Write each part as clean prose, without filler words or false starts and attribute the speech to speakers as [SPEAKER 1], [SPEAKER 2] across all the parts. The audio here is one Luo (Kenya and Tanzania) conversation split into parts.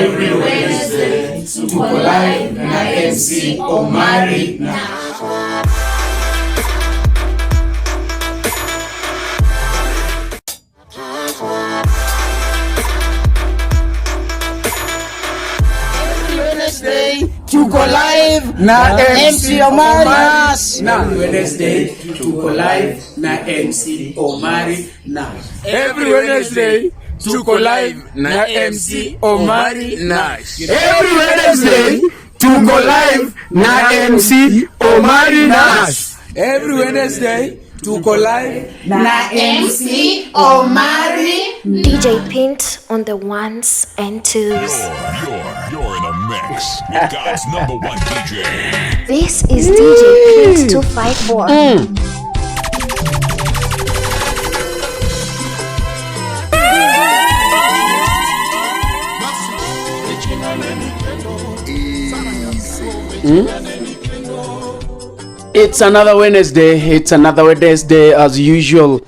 [SPEAKER 1] Every Wednesday tuko live na MC Omari na
[SPEAKER 2] Wednesday tuko live na MC Omari Nash.
[SPEAKER 1] Na Wednesday tuko live na MC Omari Nash.
[SPEAKER 3] Every Wednesday tuko live na MC Omari Nash.
[SPEAKER 2] Every Wednesday tuko live na MC Omari Nash.
[SPEAKER 3] Every Wednesday tuko live
[SPEAKER 2] na MC Omari.
[SPEAKER 4] DJ Pint on the ones and twos.
[SPEAKER 5] You're in a mix with God's number one DJ.
[SPEAKER 4] This is DJ Pint 254.
[SPEAKER 1] It's another Wednesday. It's another Wednesday as usual.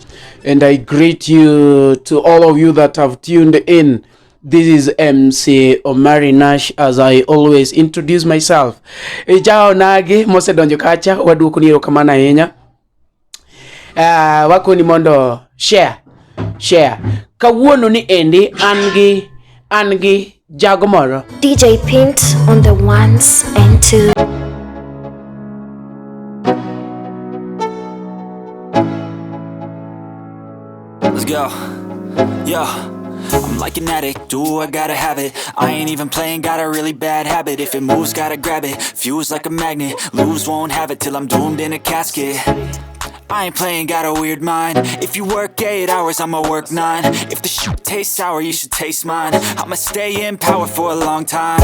[SPEAKER 1] And I greet you to all of you that have tuned in. This is MC Omari Nash as I always introduce myself. Ijao nagi mosedonjo kacha waduoko ni erokamano ahinya. Wakoni mondo share share. Kawuono ni endi an gi jago moro.
[SPEAKER 4] DJ Pint on the ones and twos.
[SPEAKER 6] Let's go. Yeah. I'm like an addict, do I gotta have it. I ain't even playing, got a really bad habit. If it moves, gotta grab it, fuse like a magnet. Lose, won't have it till I'm doomed in a casket. I ain't playing, got a weird mind. If you work 8 hours, I'ma work 9. If the shit tastes sour, you should taste mine. I'ma stay in power for a long time.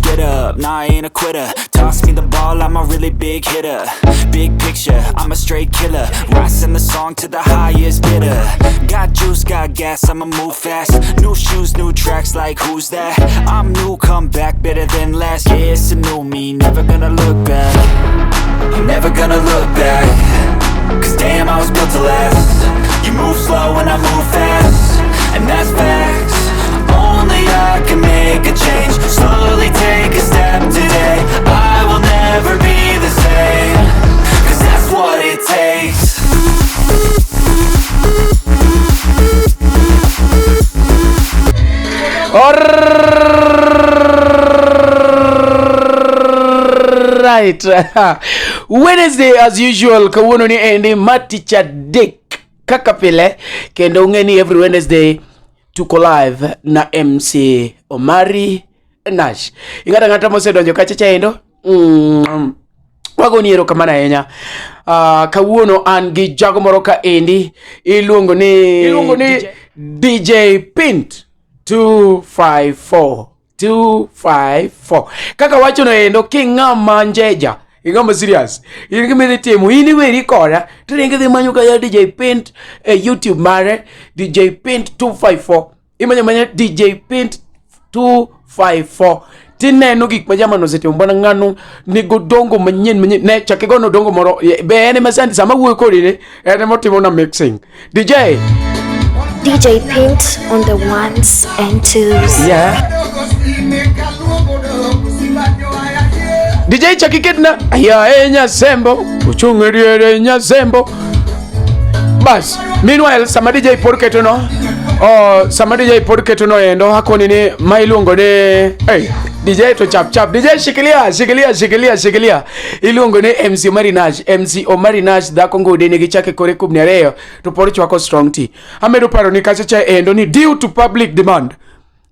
[SPEAKER 6] Get up, nah, I ain't a quitter. Toss me the ball, I'm a really big hitter. Big picture, I'm a straight killer. Rising the song to the highest bidder. Got juice, got gas, I'ma move fast. New shoes, new tracks, like who's that? I'm new, come back, better than last. Yeah, it's a new me, never gonna look back. I'm never gonna look back. Cause damn, I was built to last. You move slow and I move fast. And that's facts. Only I can make a change. Slowly take a step today. I will never be the same. Cause that's what it takes.
[SPEAKER 1] Alright. Wednesday as usual kawuono ni endi ma tich adek kaka pile kendo ung'e ni every Wednesday tuko live na MC Omari Nash. Ing'ata ng'ata mosedonjo kacha chaendo wagoni erokamano ahinya. Kawuono an gi jago moro ka endi iluongo ni DJ Pint 254 254 kaka wachono endo king'ama njeja ing'ama serious in gima idhi timo in iweri koda to ringo idhi manyo kaya DJ Pint e YouTube mare DJ Pint 254 imanyo manya DJ Pint 254 tineno gik ma jamano osetimo bwana ng'ano nigo dongo manyien manyien ne chak igono dongo moro be en ema sani sama wuoyo kodi ni en ema otimo na mixing DJ.
[SPEAKER 4] DJ Pint on the ones and twos.
[SPEAKER 1] Yeah. DJ chak iketna aya e nyasembo ochung' e diere nyasembo bas. Meanwhile sama DJ pod ketono oh, sama DJ pod ketono endo akoni ni ma iluongo ni hey, DJ to chap chap DJ shikilia shikilia shikilia shikilia iluongo ni MC Omari Nash. MC Omari Nash dhako ngudi nigi chake kore kubni ariyo to pod chwako strong tea. Amedo paro ni kacha cha endo ni due to public demand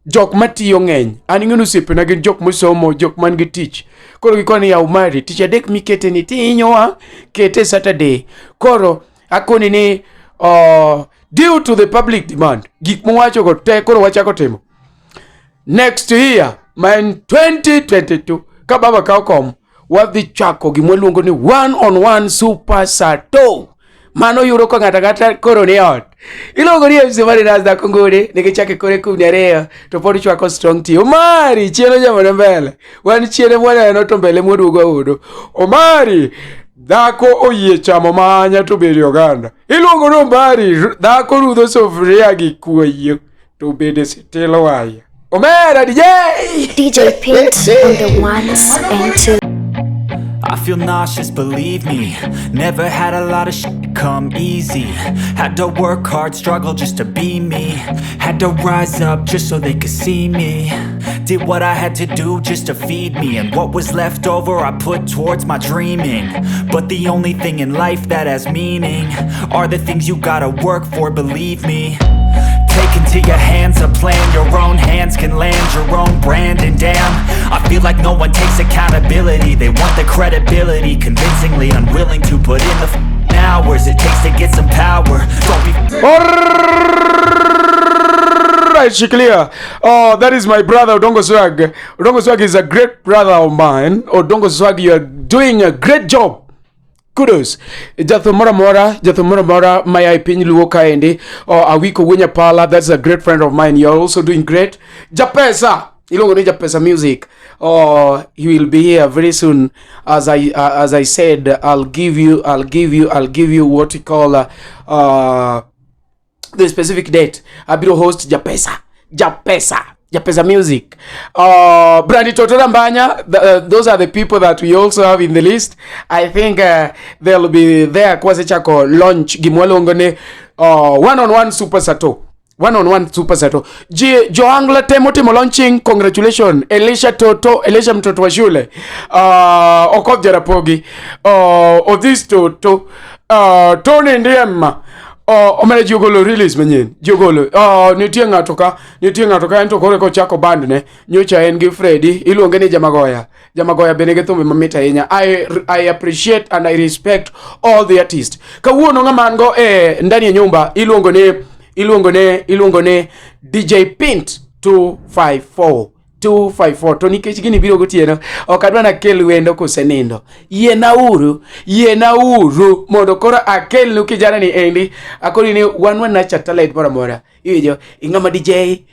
[SPEAKER 1] jok matiyo ng'eny an ing'eno osiepena gin jok mosomo jok man gi tich koro gikoni yaw mari tich adek mikete ni tihinyowa kete Saturday koro akoni ni due to the public demand gik mowacho go te koro wachako timo next year ma en 2022 ka baba kawo kom wadhi chako gima waluongo ni one on one super sato mano yudo ka ng'ato ang'ata koro ni ot iluongo ni MC Omari Nash dhako ngudi nigi chake kore kubni ariyo to pod chwako strong tea. Omari chieno jamane mbele wan chiene mwaneno to mbele mwaduogo udo. Omari dhako oyie chamo manya to bede oganda iluongo ni Omari dhako rudho sufuria gi kuoyo to bede sitilo waya. Omera DJ.
[SPEAKER 4] DJ Pint on the ones and twos.
[SPEAKER 6] I feel nauseous, believe me. Never had a lot of shit come easy. Had to work hard, struggle just to be me. Had to rise up just so they could see me. Did what I had to do just to feed me. And what was left over I put towards my dreaming. But the only thing in life that has meaning are the things you gotta work for, believe me. Take into your hands a plan. Your own hands can land your own brand. And damn, I feel like no one takes accountability. They want the credibility, convincingly unwilling to put in the hours it takes to get some power. Don't be
[SPEAKER 1] Alright, Shikilia. Oh, that is my brother Odongo Swag. Odongo Swag is a great brother of mine. Odongo Swag, you are doing a great job. Kudos. Jathum moro amora, jathum moro amora maya e piny luo kaendi. Oh, Awiko Wunya Pala, that's a great friend of mine. You're also doing great. Japesa. Iluongo ni Japesa Music. Oh, he will be here very soon. As I said, I'll give you what you call the specific date. Abiro host Japesa. Japesa. Japesa Music. Brandy Totora Mbanya, those are the people that we also have in the list. I think they'll be there kwasechako launch gima waluongo ni one on one Super Sato. One on one Super Sato. Joangla temo timo launching, congratulations. Elisha Toto, Elisha mtoto wa shule. Okoth Jarapogi. Odhis Toto. Tony Ndiema. Omera ji ogolo release manyien ji ogolo nitie ng'ato ka nitie ng'ato ka en to koro kochako band ne nyocha en gi Freddy iluonge ni Jamagoya. Jamagoya be nigi thumbe mamit ahinya. I appreciate and I respect all the artists. Kawuono ng'ama an go e ndani ya nyumba iluongo ni DJ Pint 254 254 to nikech gini biro gotieno ok adwa nakel wendo kosenindo yienauru yienauru mondo koro akelnu kijana ni endi akoni ni wan wanacha talent moro amora iwinjo ing'ama DJ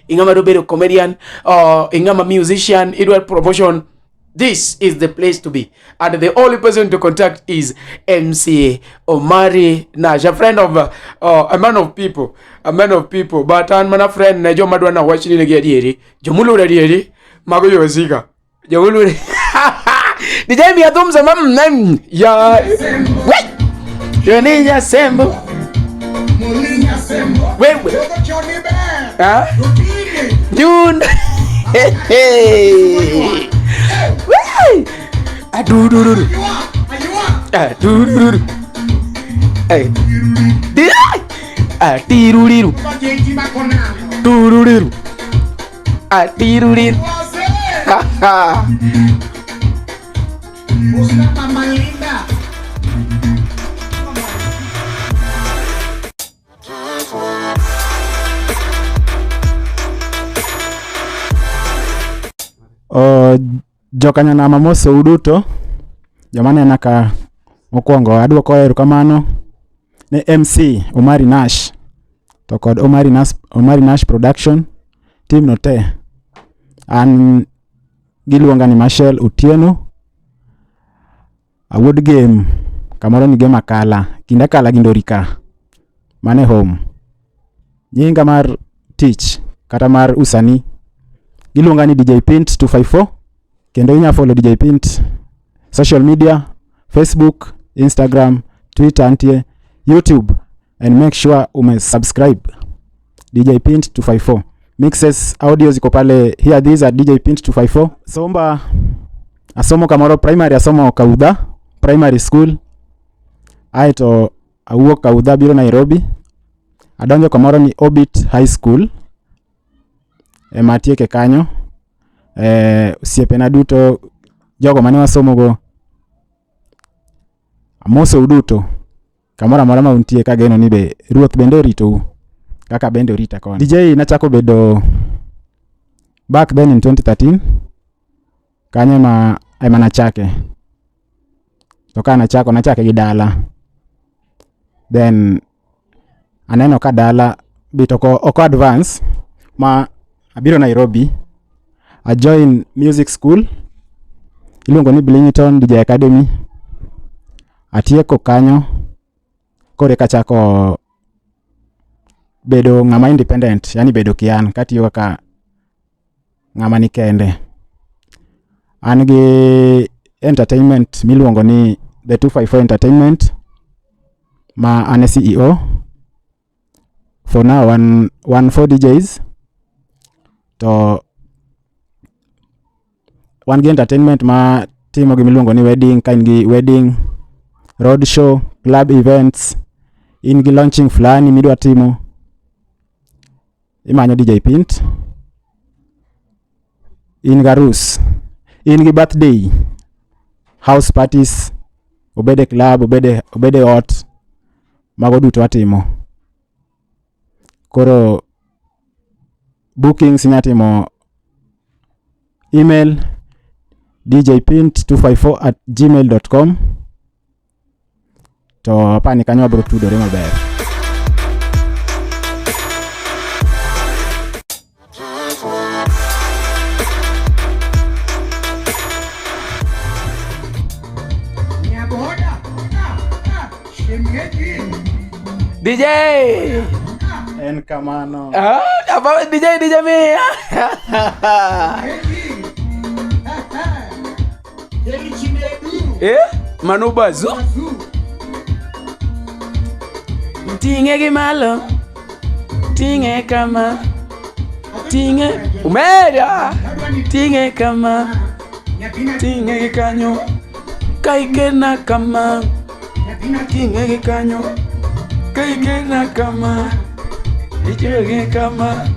[SPEAKER 1] ing'ama dwa bedo comedian ing'ama musician idwa promotion. This is the place to be. And the only person to contact is MC Omari Nash, a friend of a man of people, a man of people. But an mana friend ne joma dwa na wach ni negi adieri. Jomuluor adieri, mago jowasika. Jomuluor. DJ miya thum sama ya. Wait. Yoni Nyasembo. Wewe. Ah? June. Hey, hey. Wee! Adurururu. Adurururu. Hey. Atiruriru. Tururiru. Atiruriru. Ha ha.
[SPEAKER 7] Jokanyanam amosou duto, joma nena ka mokwongo aduoko erokamano ne MC Omari Nash to kod Omari Nash Production team no te. An giluonga ni Marshall Otieno, awuod Gem, kamoro ni Gem Akala, kind Akala gi Ndori ka, mano e home. Nyinga mar tich kata mar usanii giluonga ni DJ Pint 254 kendo inya follow DJ Pint social media, Facebook, Instagram, Twitter antie, YouTube, and make sure ume subscribe DJ Pint 254. Mixes audio ziko pale, here these are DJ Pint 254. Somba asomo kamoro primary asomo Kaudha Primary School, aeto awuok Kaudha biro Nairobi, adonjo kamoro ni Orbit High School ema atieke kanyo. Osiepena duto jogo mane wasomogo amosou duto kamoro amora ma untie kageno ni be ruoth bende oritou kaka bende orita koni. DJ nachako bedo back then in 2013 kanyo ema nachake to ka nachako nachake gi dala then aneno ka dala bit ok advance ma abiro Nairobi a join music school iluongo ni Blington DJ Academy atieko kanyo koro eka achako bedo ng'ama independent yani bedo kian katiyo kaka ng'ama ni kende. An gi entertainment miluongo ni The 254 Entertainment ma an e CEO. For now wan 4 DJs to wan gi entertainment ma timo gimiluongo ni wedding, ka in gi wedding, road show, club events, in gi launching fulani midwa timo, imanyo DJ Pint. In gi arus, in gi birthday, house parties, obed e club, obed e ot, mago duto watimo. Koro bookings inya timo email djpint254@gmail.com to apani kanyo wabiro tudore maber.
[SPEAKER 1] DJ!
[SPEAKER 7] En kamano.
[SPEAKER 1] Ah, DJ DJ mi. Eh? Mano bazu. Ting'e gi malo. Ting'e kama. Ting'e. Umeda. Ting'e kama. Ting'e gi kanyo. Kaikena kama. Ting'e gi kanyo. Kaikena kama. Ichwege kama.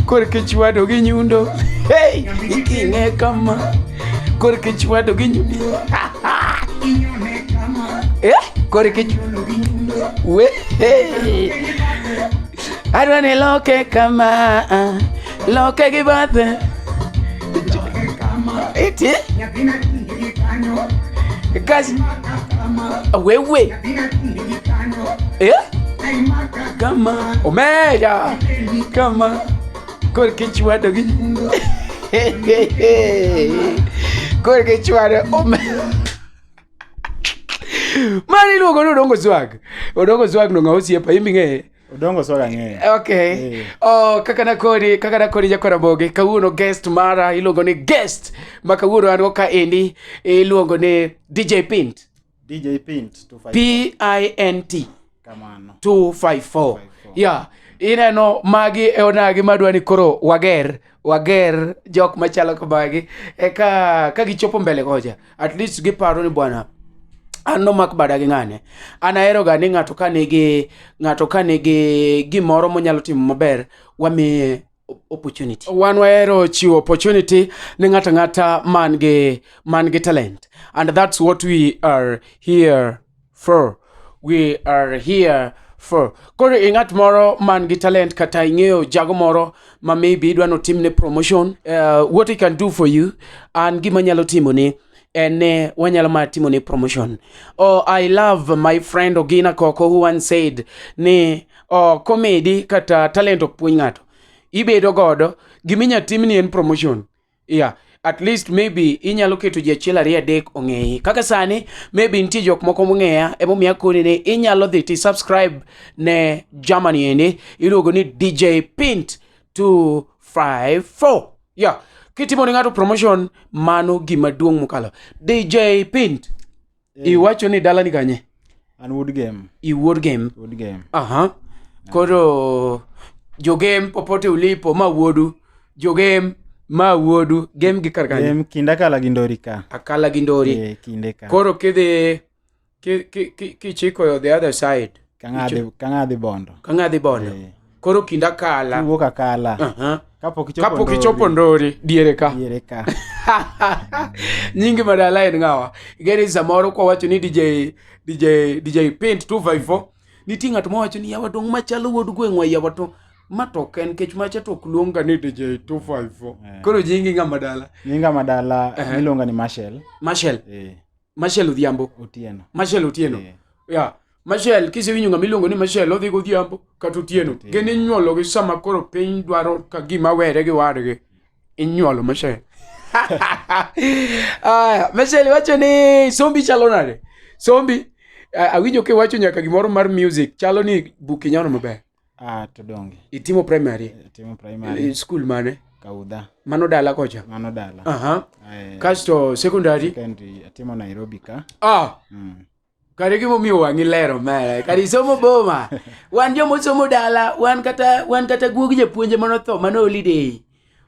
[SPEAKER 1] Korka ichwado gi nyundo. Hey! Iting'e kama. Korka ichwado gi nyundo. Eh? Korka ichwado gi nyundo. We. Hey! Adwa ni loke kama. Loke gi bathe. Iti? Kazi. Wewe. Eh? Kama. Omega. Kama. Korka ichwado gi nyundo. Korka ichwado. Omega. Mano iluongo ni Odongo Swag. Odongo Swag no ng'a osiepa, in bing'eye?
[SPEAKER 7] Odongo Swag ang'eyo.
[SPEAKER 1] Okay. Oh, kaka nakoni, kaka nakoni jakoramogi, kawuono guest mara iluongo ni guest ma kawuono an go kaendi iluongo ni DJ Pint.
[SPEAKER 7] DJ Pint 254.
[SPEAKER 1] P I N T
[SPEAKER 7] Kamano.
[SPEAKER 1] 254. Yeah. Ineno magi e onagi madwa ni koro wager jok machalo kamagi eka ka gichopo mbele kocha at least giparo ni bwana an nomak bada gi ng'ane. An ahero ga ni ng'ato ka nigi gimoro monyalo timo maber wamiye opportunity. Wan wahero chiwo opportunity ne ng'ato ang'ata man gi talent, and that's what we are here for. We are here for. Koro i ng'at moro man gi talent kata ing'eyo jago moro ma maybe idwa notimne promotion, what I can do for you, an gima nyalo timoni en ne wanyalo mar timone promotion. Oh, I love my friend Ogina Koko who once said ni oh, comedy kata talent ok puonj ng'ato. Ibedo godo, giminya timni en promotion. Yeah, at least maybe inyalo keto ji achiel ariyo adek ong'eyi. Kaka sani, maybe nitie jok moko mong'eya, emomiyo akoni ni inyalo dhi ti subscribe ne Germany endi, iluongo ni DJ Pint 254. Yeah, kitimo ne ng'ato promotion, mano gima duong' mokalo. DJ Pint, iwacho ni dala ni kanye?
[SPEAKER 7] An Wood Game.
[SPEAKER 1] I Wood Game.
[SPEAKER 7] Wood Game.
[SPEAKER 1] Aha. Koro jogem popote ulipo ma wuodu, jogem ma wuodu, game gi kar kanye?
[SPEAKER 7] Game kind Akala gi Ndori ka.
[SPEAKER 1] Akala gi Ndori.
[SPEAKER 7] Kinde ka.
[SPEAKER 1] Koro kidhi kichiko the other side.
[SPEAKER 7] Kang'adhi Bondo.
[SPEAKER 1] Kang'adhi Bondo. Koro kind Akala.
[SPEAKER 7] Kiwuok Akala. Kapok
[SPEAKER 1] ichopo Ndori, diere ka.
[SPEAKER 7] Diere ka.
[SPEAKER 1] Nyingi madala en ng'awa? Igeni samoro kwa wacho ni DJ Pint 254. Nitie ng'at mowacho ni yawa dong' machalo wuod gweng'wa yawa to ma to ok en kech macha to ok luonga ni DJ 254. Koro nyingi ng'ama dala?
[SPEAKER 7] Nyinga madala miluonga ni Marshall.
[SPEAKER 1] Marshall. Marshall Odhiambo.
[SPEAKER 7] Otieno.
[SPEAKER 1] Marshall Otieno. Yeah. Marshall kisewinjo ng'ama iluongo ni Marshall odhi godhiambo kata otieno. Gin inyuolo gi sama koro piny dwaro ka gima were gi wadgi. Inyuolo Marshall. Marshall wacho ni sombi chalo nade? Sombi awinjo kiwacho nyaka gimoro mar music chalo ni buk inyono maber.
[SPEAKER 7] To donge.
[SPEAKER 1] Itimo primary?
[SPEAKER 7] Itimo primary.
[SPEAKER 1] School mane?
[SPEAKER 7] Kaudha.
[SPEAKER 1] Mano dala kocha.
[SPEAKER 7] Mano dala.
[SPEAKER 1] Aha.
[SPEAKER 7] Eh,
[SPEAKER 1] Kasto secondary.
[SPEAKER 7] Secondary atimo Nairobi ka.
[SPEAKER 1] Ah.
[SPEAKER 7] Mm.
[SPEAKER 1] Kare gimomiyo wang'i lero mere. Kare isomo boma. Wan joma osomo dala, wan kata guog japuonj manotho mano holiday.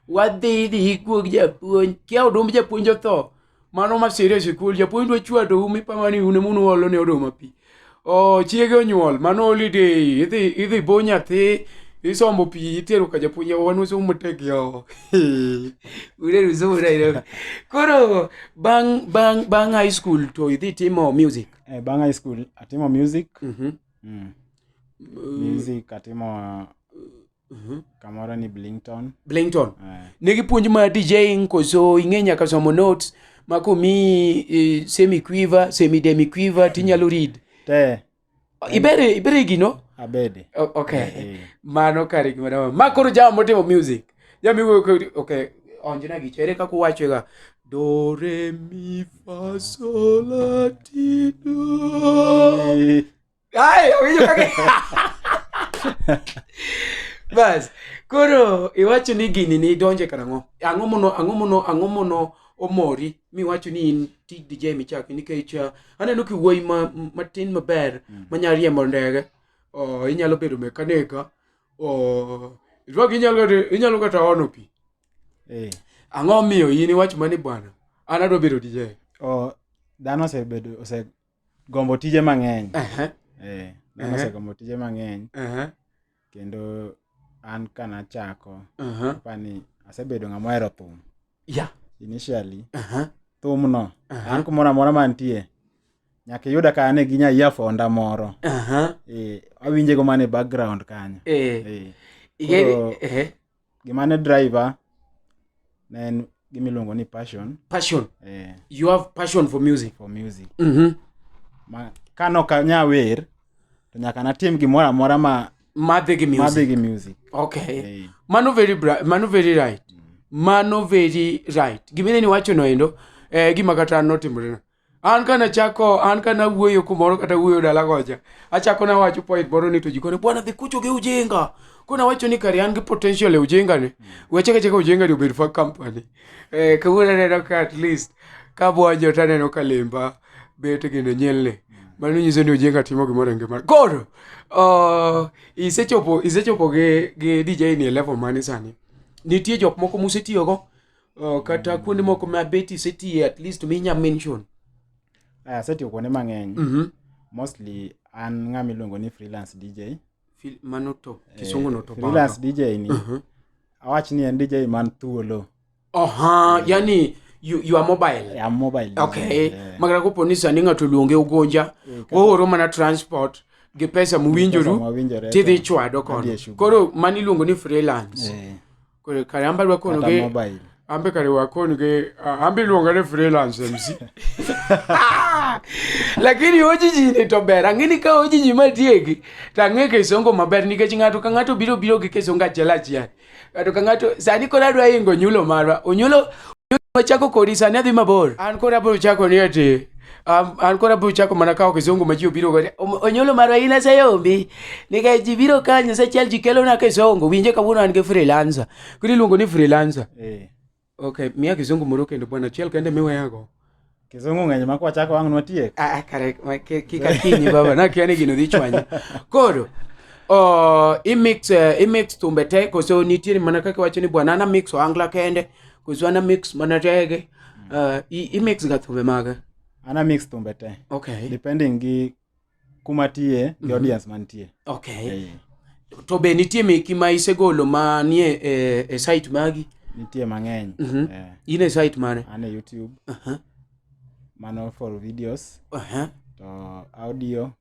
[SPEAKER 1] Wadhi dhi guog japuonj. Kia odumb japuonj otho. Mano masira e sikul. Japuonj dwa chwado umi pamani un ema unuolo ne oduma pi. Oh, chiege onyuol, mano holiday. Idhi bo nyathi, isombo pi itero ka japuonj. Wan wasomo matek yo. Ureru somo Nairobi. Koro bang' high school to idhi timo music.
[SPEAKER 7] Eh, bang' high school atimo music. Mm. Music atimo kamoro ni Blington.
[SPEAKER 1] Blington.
[SPEAKER 7] Eh,
[SPEAKER 1] Ne gipuonj ma DJing koso ing'e nyaka somo notes ma komiyi semi quiver, semi demi quiver tinyalo read.
[SPEAKER 7] Te
[SPEAKER 1] Ibere gino?
[SPEAKER 7] Abede.
[SPEAKER 1] Okay.
[SPEAKER 7] Eh.
[SPEAKER 1] Mano kare gima dama. Ma koro jama motimo music. Jama iwuoyo kodi. Okay. Onjna gicha. Ere kaka uwacho ga? Do re mi fa sol la ti do.
[SPEAKER 7] Eh,
[SPEAKER 1] Ai, awinjo kaka Bas, koro iwacho ni gini ni donje karang'o? Ang'o mono omori miwacho ni in tij DJ michako nikech aneno kiwuoyi ma, matin maber manyalo riembo ndege. Oh, inyalo bedo mekanika. Oh, irwak inyalo kata ono pi.
[SPEAKER 7] Eh.
[SPEAKER 1] Ang'o miyo in iwacho mani bwana? An adwa bedo DJ.
[SPEAKER 7] O, dhano osebedo osegombo tije mang'eny. Eh, dhano osegombo tije mang'eny kendo an kanachako apani asebedo ng'ama ohero thum. Initially thumno an kumoro amora mantie nyaka iyuda ka an e gi nya earphone moro. Eh, awinje go mana e background kanyo. Eh. Koro, gima ne driver ne en gima iluongo ni passion.
[SPEAKER 1] Passion.
[SPEAKER 7] Eh,
[SPEAKER 1] You have passion for music.
[SPEAKER 7] For music. Ma
[SPEAKER 1] Kano
[SPEAKER 7] ok anya wer to nyaka natim gimoro amora ma
[SPEAKER 1] Madhi gi music.
[SPEAKER 7] Madhi gi music.
[SPEAKER 1] Okay.
[SPEAKER 7] Eh.
[SPEAKER 1] Mano very right. Mano very right. Gimine ni wacho no endo, gima kata an notimore. An kana chako, an kana wuoyo kumoro kata wuoyo dala kocha. Achako na wacho point moro ni to ji kone bwana dhi kucho gi ujinga. Kona wacho ni kare an gi potential e ujinga ni. Weche ka chaka ujinga ni obed for company. Kawuono aneno ka at least ka buonjo to aneno ka lemba bet gino nyelne. Mano nyiso ni ujinga timo gimoro e ngima. Koro, isechopo gi DJ ni e level mane sani? Nitie jok moko musetiyogo kata kuonde moko ma bet isetiye at least minya mention.
[SPEAKER 7] Aya, asetiyo kuonde mang'eny. Mostly an ng'ama iluongo ni freelance DJ.
[SPEAKER 1] Mano to kisungu no to
[SPEAKER 7] Freelance DJ ni awach ni en DJ man thuolo.
[SPEAKER 1] Aha, yani you are mobile.
[SPEAKER 7] I'm mobile DJ.
[SPEAKER 1] Okay.
[SPEAKER 7] Eh.
[SPEAKER 1] Magara kopo ni sani ng'ato oluonge ugunja, ooro mana transport gi pesa muwinjoru
[SPEAKER 7] Mawinjore
[SPEAKER 1] tidhi
[SPEAKER 7] to
[SPEAKER 1] chwado
[SPEAKER 7] adhi
[SPEAKER 1] kono.
[SPEAKER 7] e shughuli.
[SPEAKER 1] Koro mano iluongo ni freelance.
[SPEAKER 7] Eh,
[SPEAKER 1] Koro kare amba dwa kono
[SPEAKER 7] kata
[SPEAKER 1] gi
[SPEAKER 7] mobile.
[SPEAKER 1] Ambe kare wakon gi ambe iluonga ni freelance MC. Lakini ojiji ni to ber. Ang'e ni ka ojiji matieki to ang'e kisongo maber nikech ng'ato ka ng'ato biro gi kisongo achiel achiel. Ng'ato ka ng'ato sani koro adwa ingo onyulo marwa. Onyulo wachako kodi sani adhi mabor. An koro abiro chako ni ati an koro abiro chako mana kawo kisungu ma ji obiro go. Onyulo marwa in aseyombi. Nikech ji biro ka Nyasaye achiel ji kelona kisungu. Winje kawuono an gi freelancer. Koro iluongo ni freelancer.
[SPEAKER 7] Eh.
[SPEAKER 1] Okay, miya kizungu moro kendo bwana achiel kende miweyago.
[SPEAKER 7] Kizungu ng'eny ma kwachako wang' nwatiek.
[SPEAKER 1] Ah, kare kik akinyi baba, nakia ni gino dhi chwanya. Koro, imix thumbe te koso nitiere mana kaka iwacho ni bwana an amix ohangla kende koso an amix mana reggae. Imix ga thumbe mage.
[SPEAKER 7] An amix thumbe te.
[SPEAKER 1] Okay.
[SPEAKER 7] Depending gi kuma tiye gi audience mantie.
[SPEAKER 1] Okay.
[SPEAKER 7] Eh,
[SPEAKER 1] To be nitie meki ma isegolo manie e site magi?
[SPEAKER 7] Nitie mang'eny. Eh,
[SPEAKER 1] In e site mane?
[SPEAKER 7] an e YouTube. Mano for videos. To audio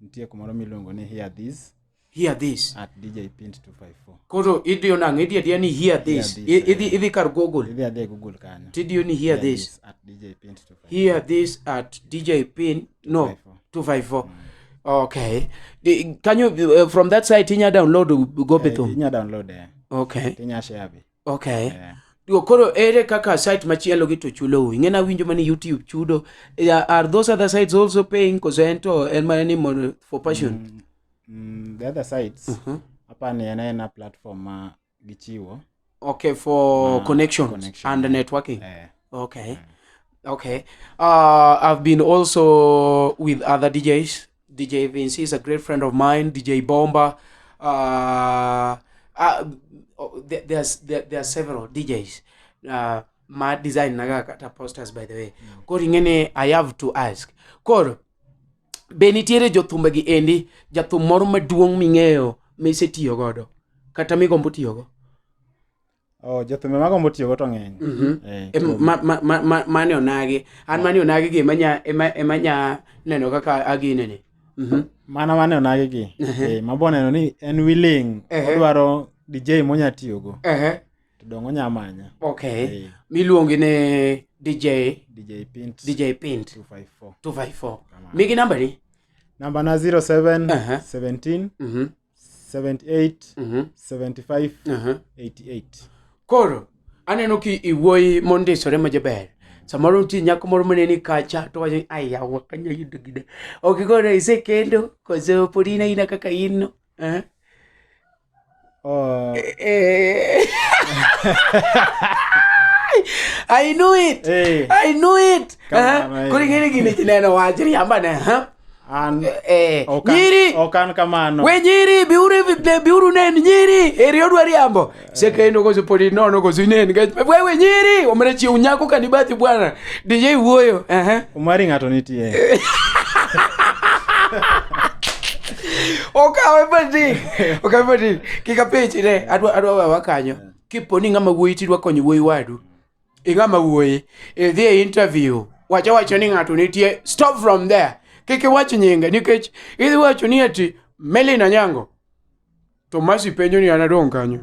[SPEAKER 7] nitie kumoro miluongo ni Hear This
[SPEAKER 1] Hear This.
[SPEAKER 7] At DJ Pint 254.
[SPEAKER 1] Koro idiyo nang'o? Idhi adiya ni Hear This.
[SPEAKER 7] Hear This,
[SPEAKER 1] Idhi kar Google.
[SPEAKER 7] Idhi adhi e Google kanyo.
[SPEAKER 1] Tidiyo ni Hear This.
[SPEAKER 7] At DJ Pint 254.
[SPEAKER 1] Hear This at DJ Pin no 254. Okay. Can you from that site inya download gope
[SPEAKER 7] Eh,
[SPEAKER 1] thum?
[SPEAKER 7] inya download eh.
[SPEAKER 1] Okay.
[SPEAKER 7] Tinya share be.
[SPEAKER 1] Okay.
[SPEAKER 7] Eh.
[SPEAKER 1] Koro ere kaka site machielo gi to chulou? Ing'e nawinjo mani YouTube chudo. Yeah, are those other sites also paying? Koso en to en mana ni mondo for passion?
[SPEAKER 7] The other sites apani en aena platform ma gichiwo.
[SPEAKER 1] Okay, for connections
[SPEAKER 7] connection,
[SPEAKER 1] and networking.
[SPEAKER 7] Eh.
[SPEAKER 1] Okay. Okay. I've been also with other DJs. DJ Vinci is a great friend of mine. DJ Bomba. Oh, there are several DJs. Ma design naga kata posters by the way. Koro ing'eni I have to ask. Koro be nitiere jothumbe gi endi jathum moro maduong' ming'eyo misetiyo godo kata migombo tiyogo?
[SPEAKER 7] Oh, jothumbe magombo tiyogo to ng'eny. Eh,
[SPEAKER 1] Mane onagi an mane onagi gi ema nya neno kaka aginene.
[SPEAKER 7] Mana mane onagi gi. Eh, mabo neno ni en willing, odwaro DJ monya tiyogo. To dong onya manya.
[SPEAKER 1] Okay.
[SPEAKER 7] Eh.
[SPEAKER 1] Miluongi ni DJ
[SPEAKER 7] DJ Pint
[SPEAKER 1] DJ Pint
[SPEAKER 7] 254.
[SPEAKER 1] 254. Migi namba ni?
[SPEAKER 7] Namba na 07 17 78 75 88.
[SPEAKER 1] Koro aneno ki iwuoyi mondisore ma jaber. Samoro nitie nyako moro maneni kacha to wacho ni ai yawa kanya yudo gida. Ok koro isekendo koso pod in aina kaka in no? Eh?
[SPEAKER 7] Oh,
[SPEAKER 1] Eh. I knew it.
[SPEAKER 7] Eh.
[SPEAKER 1] I knew it.
[SPEAKER 7] Kamano,
[SPEAKER 1] Eh?
[SPEAKER 7] eh.
[SPEAKER 1] Koro ing'eni gini ji neno wach riamba ne. Ha?
[SPEAKER 7] an
[SPEAKER 1] Eh.
[SPEAKER 7] ok an-
[SPEAKER 1] Nyiri.
[SPEAKER 7] ok an kamano.
[SPEAKER 1] We nyiri biuru ne biuru nen nyiri eri odwa riambo. Sekendo koso pod inono koso inen nikech wewe nyiri omre chiw nyako kanibathi bwana. DJ wuoyo. Eh.
[SPEAKER 7] Omari ng'ato nitie.
[SPEAKER 1] Okawe matin. Okawe matin. Kik apenji ne adwa wewa kanyo. Kipo ni ng'ama wuoyi tidwa konyo wuoyi wadu. Ing'ama wuoyi. Idhi e interview. Wacha wacho ni ng'ato nitie. Stop from there. Kik iwach nyinge nikech idhi wacho ni ati Melin Anyango. To Mercy penjo ni an adong' kanyo.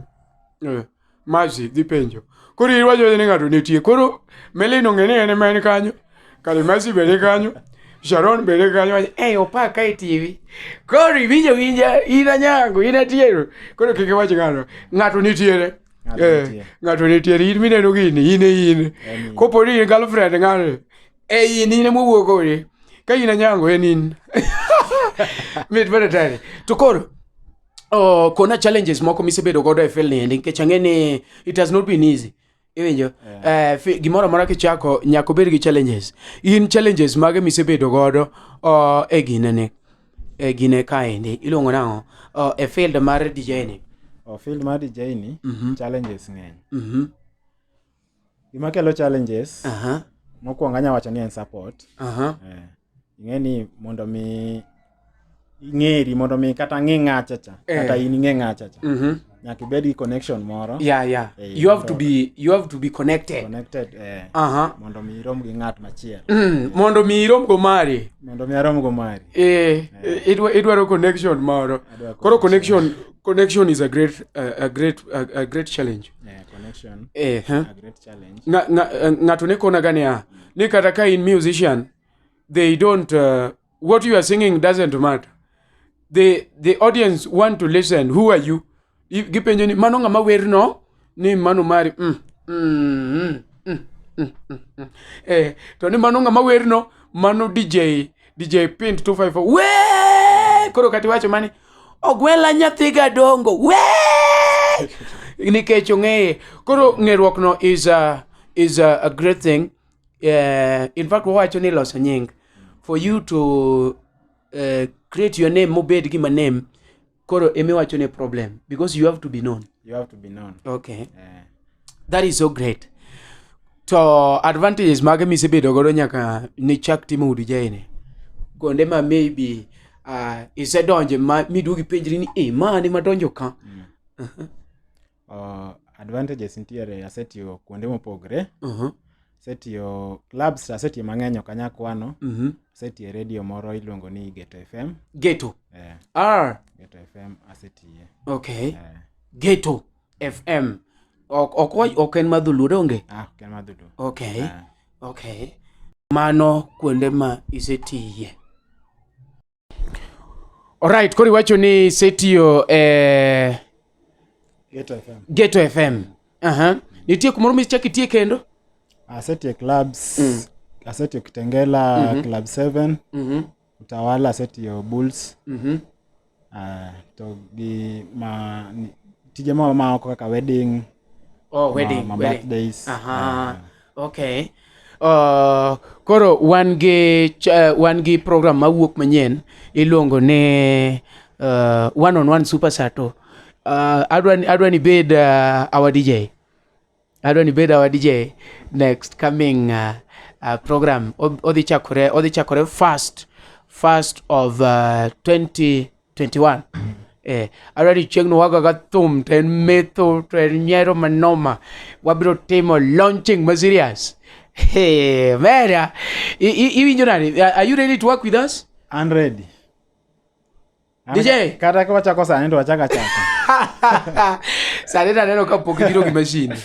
[SPEAKER 1] Eh, Mercy dhi penjo. Koro iwacho ni ng'ato nitie. Koro Melin ong'e ni en ema en kanyo. Kare Mercy be ni kanyo. Sharon be ni kanyo. Wacho, "Eh, opa ka e TV." Koro iwinjo winja in Anyango, in Atieno. Koro kik iwach ng'ato. Ng'ato nitiere.
[SPEAKER 7] Ng'ato
[SPEAKER 1] Eh,
[SPEAKER 7] nitie.
[SPEAKER 1] ng'ato nitiere. In mineno gini, in e in.
[SPEAKER 7] En in.
[SPEAKER 1] Kopo ni in girlfriend ng'ato, e in ema owuok kodi. Ka in Anyango, en in. Mit maratari. To koro, oh, kona challenges moko misebedo godo e field ni endi nikech ang'e ni it has not been easy. Iwinjo? Eh, gimoro amora kichako nyaka obed gi challenges. In challenges mage misebedo godo e ginene? E gine kaendi iluongo nang'o? Oh, e field mar DJ ni.
[SPEAKER 7] Oh, field mar DJ ni challenges ng'eny. Gima kelo challenges mokwongo anya wacho ni en support. Eh, ing'e ni mondo mi ing'eri mondo mi kata ng'e ng'acha cha kata in ing'e ng'acha cha nyaka ibed gi connection moro
[SPEAKER 1] Yeah.
[SPEAKER 7] Eh,
[SPEAKER 1] You have to be you have to be connected.
[SPEAKER 7] connected eh, mondo mi irom gi ng'at machielo
[SPEAKER 1] Mondo mi irom go mari.
[SPEAKER 7] mondo mi arom go mari
[SPEAKER 1] Eh, idwaro connection moro.
[SPEAKER 7] Adwaro
[SPEAKER 1] Koro connection is a great a great a great challenge.
[SPEAKER 7] eh, connection
[SPEAKER 1] Eh, huh?
[SPEAKER 7] a great challenge
[SPEAKER 1] Ng'ato ne kona ga niya ni kata ka in musician they don't what you are singing doesn't matter the audience want to listen who are you gipenjo ni mano ng'ama wer no ni mano mari Eh, to ni mano ng'ama wer no mano DJ Pint 254 we koro kati wacho mani ogwela nyathi gadongo we nikech ong'eye koro ng'eruok no is a great thing. In fact wawacho ni loso nying for you to create your name mobed gima name koro emiwacho ni problem because you have to be known.
[SPEAKER 7] You have to be known.
[SPEAKER 1] Okay.
[SPEAKER 7] Eh,
[SPEAKER 1] That is so great. To advantages mage misebedo godo nyaka nichak timo DJ ni? Kuonde ma maybe isedonje ma miduogi penjri ni eh mane madonjo ka.
[SPEAKER 7] Advantages nitiere asetiyo kuonde mopogre. Asetiyo clubs asetiyo mang'eny ok anya kwano. Asetiyo e radio moro iluongo ni Ghetto FM.
[SPEAKER 1] Ghetto.
[SPEAKER 7] Eh,
[SPEAKER 1] Ah,
[SPEAKER 7] Ghetto FM asetiye.
[SPEAKER 1] okay.
[SPEAKER 7] Eh,
[SPEAKER 1] Ghetto FM. Ok en madhuluo donge?
[SPEAKER 7] ah, ok en madhuluo.
[SPEAKER 1] Okay.
[SPEAKER 7] Eh,
[SPEAKER 1] Okay. Mano kuonde ma isetiye. Alright, koro iwacho ni isetiyo e
[SPEAKER 7] Ghetto FM.
[SPEAKER 1] Ghetto FM. Aha. Nitie kumoro michak itie kendo?
[SPEAKER 7] Asetiyo clubs. Asetiyo Kitengela Club 7. Utawala asetiyo Bulls. Ah, to gi ma tije ma maoko kaka wedding,
[SPEAKER 1] Oh, wedding,
[SPEAKER 7] ma
[SPEAKER 1] wedding.
[SPEAKER 7] birthdays.
[SPEAKER 1] Aha. Okay. Koro wan gi wan gi program mawuok manyien iluongo ni one on one super sato. Adwa ni bed our DJ. Adwa ni bed our DJ next coming program. Odhi chakore first of 2021. Adwa ni chieng'no wagoga thum to en metho to en nyiero manoma. Wabiro timo launching ma serious. Hey, mera. Iwinjo nade? Are you ready to work with us?
[SPEAKER 7] An ready.
[SPEAKER 1] DJ?
[SPEAKER 7] Kata ka wachako sani to wachako achaka.
[SPEAKER 1] Sani to aneno ka pok ibiro gi machine.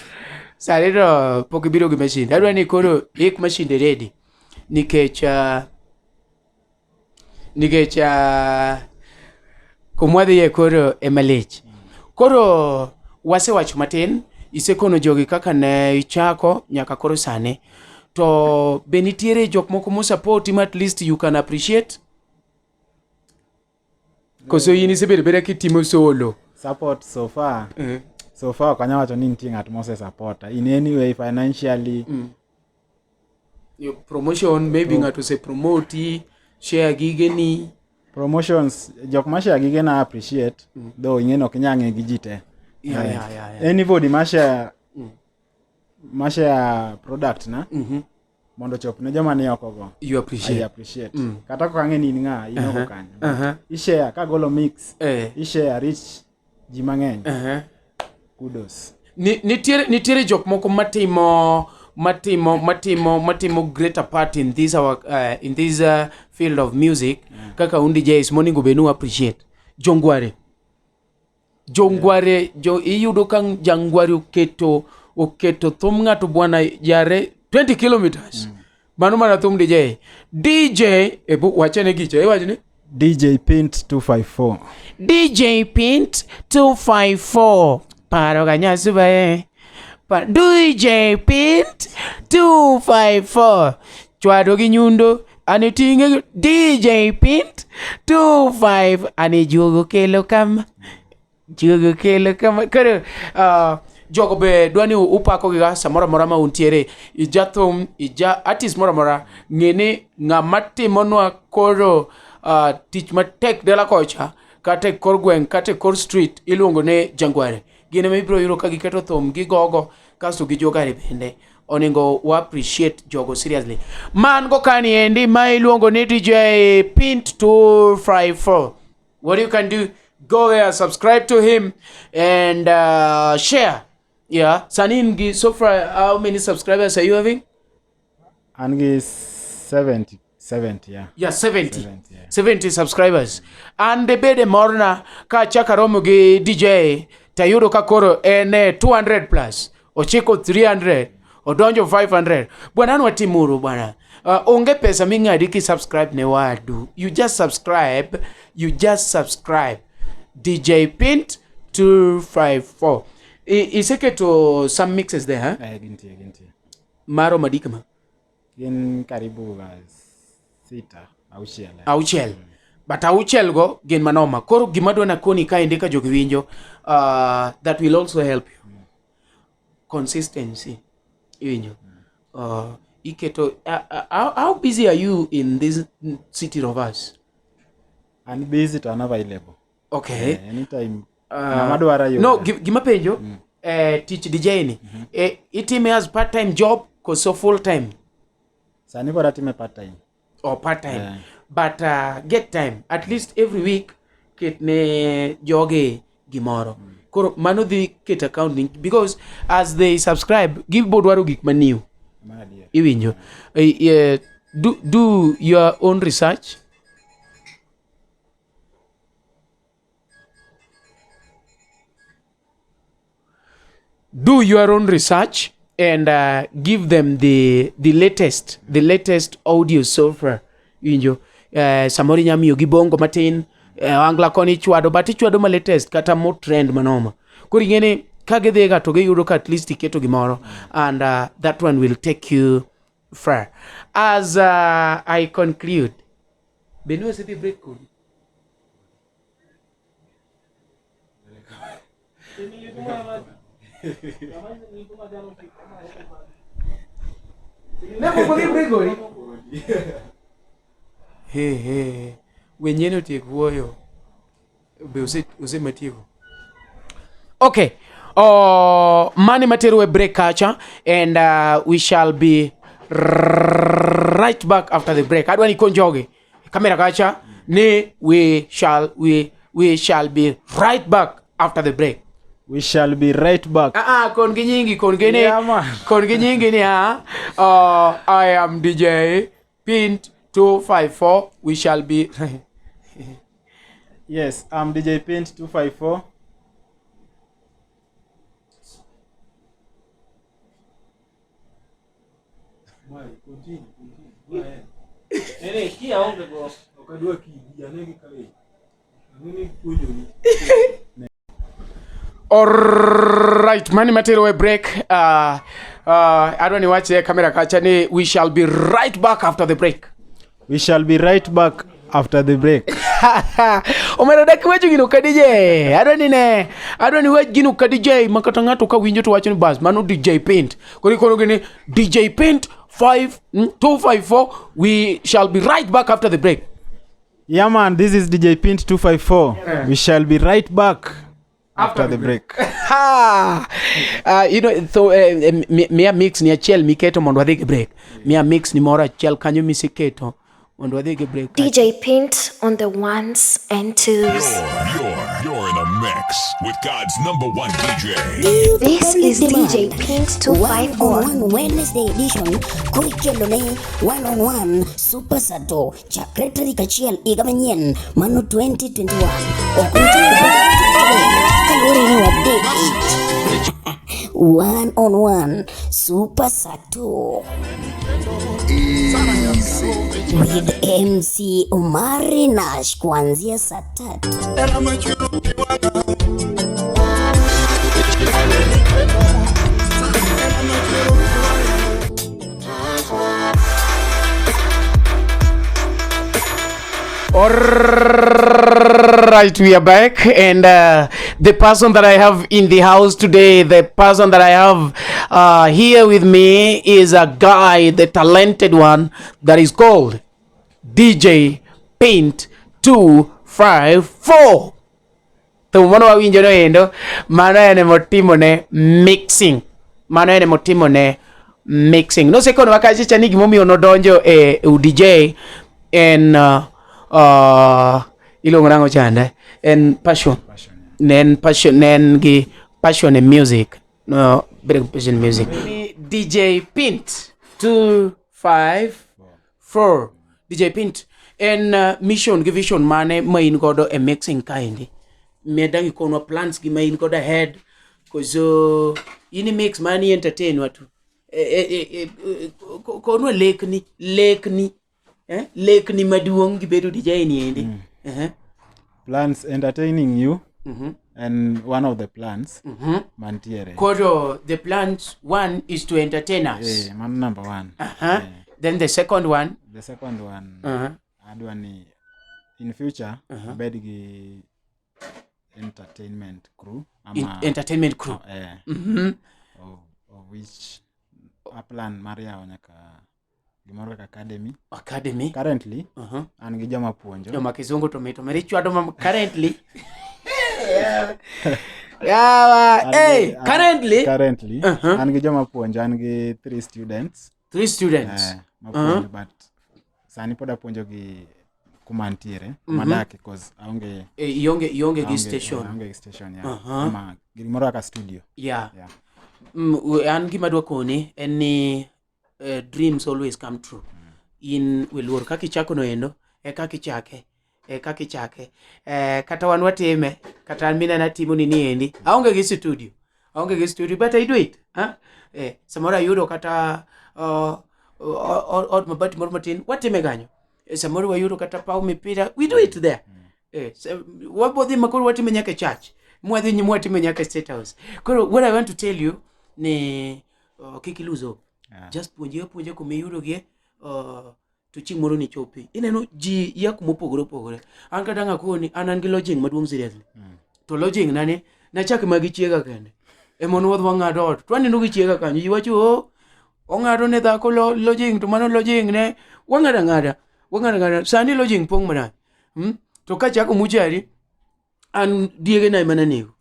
[SPEAKER 1] Sani to pok ibiro gi machine. Adwa ni koro ik machine ready. Nikech kumwadhiye koro ema lich. Koro wasewacho matin, isekono jogi kaka ne ichako nyaka koro sani. To be nitiere jok moko mosapoti ma at least you can appreciate? Koso in isebedo beda kitimo solo?
[SPEAKER 7] Support so far. So far ok anyal wacho ni nitie ng'at mose supporta in any way financially.
[SPEAKER 1] Your promotion maybe ng'ato ose promoti, share gigeni.
[SPEAKER 7] Promotions, jok ma share gigena appreciate, though ing'e ni ok inyal ng'e gi ji te. Anybody ma share product na mondo ochop ne joma ni oko go.
[SPEAKER 1] You appreciate.
[SPEAKER 7] I appreciate. Kata kok ang'e ni in ng'a, in oko kanyo. I-share kagolo mix, i-share reach ji mang'eny. Kudos.
[SPEAKER 1] Nitiere jok moko matimo greater part in this field of music kaka un DJs monego bed ni appreciate jongware jongware jo iyudo ka jangware oketo thum ng'ato bwana jare 20 kilometers. Mano mana thum DJ DJ ebu wachane gicha iwacho ni
[SPEAKER 7] DJ Pint 254.
[SPEAKER 1] DJ Pint 254 paro ga nyasuba pa DJ Pint 254 chwado gi nyundo ane ting'e DJ Pint 25 ane juogo kelo kama juogo kelo kama. Koro jogo be dwa ni upako gi samoro amora ma untiere ija thum ija artist moro amora ng'e ni ng'ama timonwa koro tich matek dala kocha kata e kor gweng' kata e kor street iluongo ni jangware gin ema ibiro yudo ka giketo thum gigogo kasto gi jogare bende onego wa appreciate jogo seriously man go kani endi ma iluongo ni DJ Pint 254. What you can do, go there, subscribe to him and share. Yeah, sani in gi so far how many subscribers are you having?
[SPEAKER 7] An gi 70, 70, yeah.
[SPEAKER 1] Yeah, 70.
[SPEAKER 7] 70, yeah.
[SPEAKER 1] 70 subscribers. An de bede morna ka achako aromo gi DJ tayudo ka koro en e 200 plus ochiko 300 odonjo 500 bwana an watimuru bwana. Onge pesa ming'adi ki subscribe ne wadu. You just subscribe, you just subscribe DJ Pint 254. Iseketo some mixes there, huh?
[SPEAKER 7] Eh, gintie, gintie.
[SPEAKER 1] Maromo adi kama?
[SPEAKER 7] Gin karibu sita, auchiel. Eh.
[SPEAKER 1] Auchiel, but auchiel go gin manoma. Koro gima dwa nakoni kaendi ka jogi winjo, that will also help you consistency iwinjo iketo how busy are you in this city of us?
[SPEAKER 7] An busy to an available.
[SPEAKER 1] Okay.
[SPEAKER 7] Anytime ng'ama dwara yuda.
[SPEAKER 1] No, gima penjo, tich DJ ni itime as part time job koso full time?
[SPEAKER 7] Sani pod atime part time.
[SPEAKER 1] Or part time.
[SPEAKER 7] Yeah.
[SPEAKER 1] But get time at least every week ket ne jogi gimoro. Koro mano dhi keto account ni because as they subscribe gibo dwaro gik maniw.
[SPEAKER 7] Mano adier.
[SPEAKER 1] Iwinjo. Do your own research. Do your own research and give them the latest audio software iwinjo. Samoro inya miyo gi bongo matin, angla koni ichwado but ichwado ma latest kata mo trend manoma. Koro ing'e ni ka gidhiga to giyudo ka at least iketo gimoro and that one will take you far. As I conclude, be ne wasedhi break kodi? Ne pok odhi break gori. He he. Wenyeno otiek wuoyo. Be osematieko. Okay. Mane matero e break kacha and we shall be right back after the break. Adwa ni konjoge. Kamera kacha ni we shall be right back after the break.
[SPEAKER 7] We shall be right back.
[SPEAKER 1] Ah, ah, kon gi nyingi, kon gi ni,
[SPEAKER 7] Yeah, man.
[SPEAKER 1] kon gi nyingi ni ah. I am DJ Pint 254. We shall be
[SPEAKER 7] Yes, I'm DJ Pint 254.
[SPEAKER 1] Alright, mani matero e break. Adwa ni wache kamera kacha ni we shall be right back after the break.
[SPEAKER 7] We shall be right back after the break.
[SPEAKER 1] Omera dak wacho gino ka DJ. Adwa ni ne, adwa ni wach gino ka DJ ma kata ng'ato ka winjo to wacho ni bas mano DJ Paint. Koro ikono gini DJ Paint 5 254. We shall be right back after the break.
[SPEAKER 7] Yeah man, this is DJ Pint 254. We shall be right back after the break.
[SPEAKER 1] Ha! You know, so miya mix ni achiel miketo mondo wadhi gi break. Miya mix ni moro achiel kanyo miseketo mondo wadhi gi break.
[SPEAKER 4] DJ Pint on the ones and twos.
[SPEAKER 5] You're in a mix with God's number one DJ.
[SPEAKER 4] This is DJ Pint 254.
[SPEAKER 8] One Wednesday edition koro ne one on one Super Sato chakre tarik achiel higa manyien mano 2021 ok nochako kaluwore ni wadek one on one Super Sato with MC Omari Nash kuanzia saa 3.
[SPEAKER 1] Alright, we are back, and the person that I have in the house today, the person that I have here with me is a guy, the talented one that is called DJ Paint 254. To mano wawinjo no endo, mano en motimo ne mixing. Mano en motimo ne mixing. Nosekono kacha cha ni gimomiyo nodonjo e DJ en iluongo nang'o chande? En passion. Ne en passion, ne en gi passion e music. No, bedo gi passion music. DJ Pint 254. DJ Pint en mission gi vision mane ma in godo e mixing kaendi? Meda gi konwa plans gi ma in godo ahead koso in mix mani entertain watu konwa lekni lekni maduong' gi bedo DJ ni endi.
[SPEAKER 7] Plans entertaining you and one of the plans mantiere.
[SPEAKER 1] Koro the plans one is to entertain us.
[SPEAKER 7] Mano number one.
[SPEAKER 1] Then the second one.
[SPEAKER 7] The second one adwa ni in future abed gi entertainment crew ama
[SPEAKER 1] entertainment crew.
[SPEAKER 7] Of which a plan mar yawo nyaka gimoro kaka academy.
[SPEAKER 1] Academy.
[SPEAKER 7] Currently an gi joma puonjo.
[SPEAKER 1] Joma kizungu to mito meri chwado ma currently. Yawa, hey, currently.
[SPEAKER 7] Currently an gi joma puonjo, an gi 3 students.
[SPEAKER 1] 3 students.
[SPEAKER 7] Mapuonjo, but sani pod apuonjo gi kuma ntiere, kuma adake, cause aonge
[SPEAKER 1] ionge gi station.
[SPEAKER 7] Aonge gi station, yeah. Ama gimoro kaka studio.
[SPEAKER 1] Yeah.
[SPEAKER 7] Yeah.
[SPEAKER 1] An gima adwa koni en ni dreams always come true. In weluor kaka ichako no endo, e kaka ichake, e kaka ichake. Kata wan watime, kata an minena timo ni niendi. Aonge gi studio. Aonge gi studio, but I do it. Huh? Samoro ayudo kata od mabati moro matin, watime kanyo. Samoro wayudo kata paw mipira, we do it there. Wabodhi makoro watime nyaka e church. Mwadhi mwatime nyaka e State House. Koro what I want to tell you ni kik ilose hope. Just puonje kuma iyudogie, to chieng' moro nichopi. Ineno ji ya kuma opogore opogore. An kata ng'akoni, an gi lodging maduong' seriously. To lodging nani, nachak magi chiega kende. Ema ne wadhi wang'ado ot. To waneno gi chiega kanyo. Ji wacho, oh, ong'ado ne dhako lodging to mano lodging ne wang'ado ang'ada. Wang'ado ang'ada. Sani lodging pong' marach. To kachako muchari, an diege na ema nanego.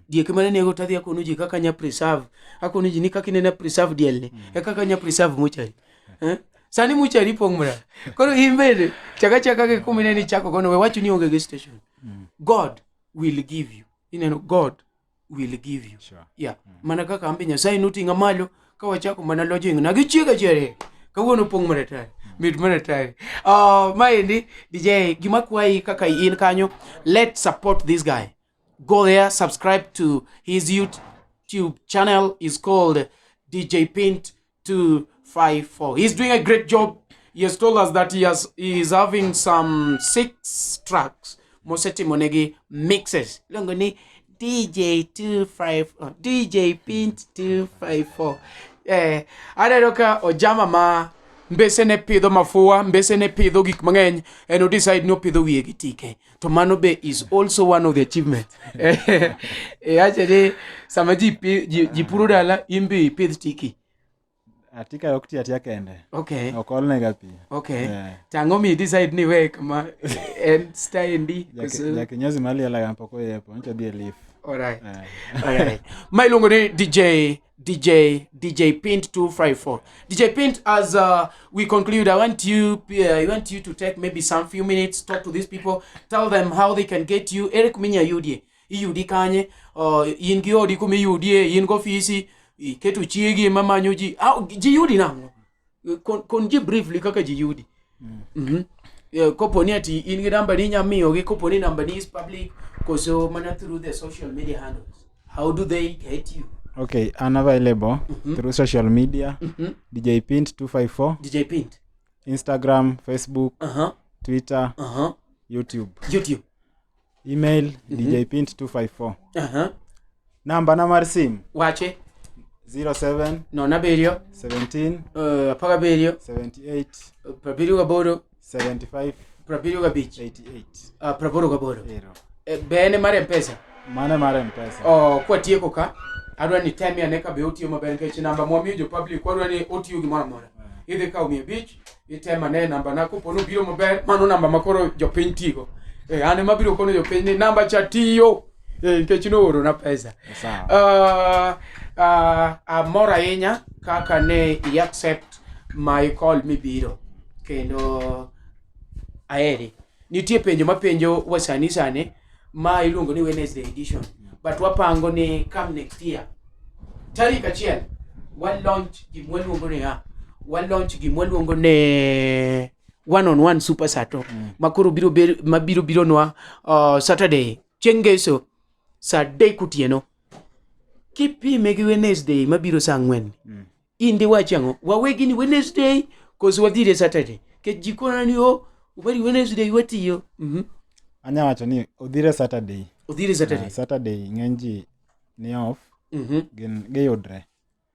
[SPEAKER 1] Diek ema nanego to adhi akono ji kaka anya preserve. Akono ji ni kaka inena preserve diel ni, e kaka anya preserve muchari. Eh? Sani muchari pong' marach. Koro in bende, chaka chaka gi kuma ineno ichako gono, we wacho ni onge gi station. God will give you. Ineno, God will give you.
[SPEAKER 7] Sure.
[SPEAKER 1] Yeah. Mana kaka ambe Nyasaye noting'a malo ka wachako mana lodging na gi chiega chere. Kawuono pong' mana tari. Mit mana tari. Maendi DJ gima kwayi kaka in kanyo, let's support this guy. Go there, subscribe to his YouTube channel is called DJ Pint 254. He's doing a great job. He has told us that he is having some 6 tracks. Mosetimo negi mixes. Iluongo ni DJ 25, oh, DJ Pint 254. Aneno ka ojama ma mbese ne pidho mafua, mbese ne pidho gik mang'eny, en o decide ni opidho wiye gi tike. To mano be is also one of the achievements. Ache ni sama ji puro dala, in be ipidh tiki.
[SPEAKER 7] Atika ok ti atiya kende.
[SPEAKER 1] Okay.
[SPEAKER 7] Ok olnega pi.
[SPEAKER 1] Okay.
[SPEAKER 7] Yeah.
[SPEAKER 1] To ang'o mi decide ni we kama en style ndi?
[SPEAKER 7] Jakinyozi maliela ga pok oyepo, nyocha odhi e leaf.
[SPEAKER 1] All right.
[SPEAKER 7] Yeah.
[SPEAKER 1] All right. Ma iluongo ni DJ Pint 254. DJ Pint, as we conclude, I want you to take maybe some few minutes, talk to these people, tell them how they can get you. Ere kuma inya yudie? Iyudi kanye? In gi odi kuma iyudie? In gi ofisi? Iketo chiegi ema manyo ji? Ji yudi nang'o? Kon ji briefly kaka ji yudi. Kopo ni ati in gi namba ni inya miyogi, kopo ni namba ni is public, koso mana through the social media handles. How do they get you?
[SPEAKER 7] Okay, I'm available through social media. DJ Pint 254.
[SPEAKER 1] DJ Pint.
[SPEAKER 7] Instagram, Facebook, Twitter, YouTube.
[SPEAKER 1] YouTube.
[SPEAKER 7] Email, DJ Pint 254. Namba na mar sim.
[SPEAKER 1] Wache.
[SPEAKER 7] 07
[SPEAKER 1] Nono abiriyo.
[SPEAKER 7] 17
[SPEAKER 1] 17.
[SPEAKER 7] 78
[SPEAKER 1] 78.
[SPEAKER 7] 75
[SPEAKER 1] 75.
[SPEAKER 7] 88.
[SPEAKER 1] 88.
[SPEAKER 7] Ero.
[SPEAKER 1] Bene mar M-Pesa.
[SPEAKER 7] Mano mar M-Pesa.
[SPEAKER 1] Oh, kwatieko ka, adwa ni temi ane ka be otiyo maber nikech namba mwamiyo jo public wadwa ni otiyo gimoro amora. Idhi kawo 500, item ane namba na kopo ni obiro maber, mano namba ma koro jopiny tigo. An ema abiro kono jopiny ni namba cha tiyo. Nikech nooro na pesa.
[SPEAKER 7] Sawa.
[SPEAKER 1] Amor ahinya kaka ne i accept my call mibiro. Kendo aheri. Nitie penjo mapenjo wasani sani ma iluongo ni Wednesday edition. But wapango ni come next year. Tarik 1 wa launch gima waluongo ni wa launch gima waluongo ni one on one super sato. Ma koro biro ber, ma biro bironwa, Saturday chieng' ngeso saa 3 otieno. Kipime gi Wednesday mabiro saa 4. In diwach ang'o? Wawegi ni Wednesday koso wadhire Saturday? Nikech ji kona ni o ubari Wednesday watiyo.
[SPEAKER 7] Anya wacho ni odhire Saturday.
[SPEAKER 1] Odhire Saturday.
[SPEAKER 7] Saturday ng'eny ji ni off. Gin giyudre.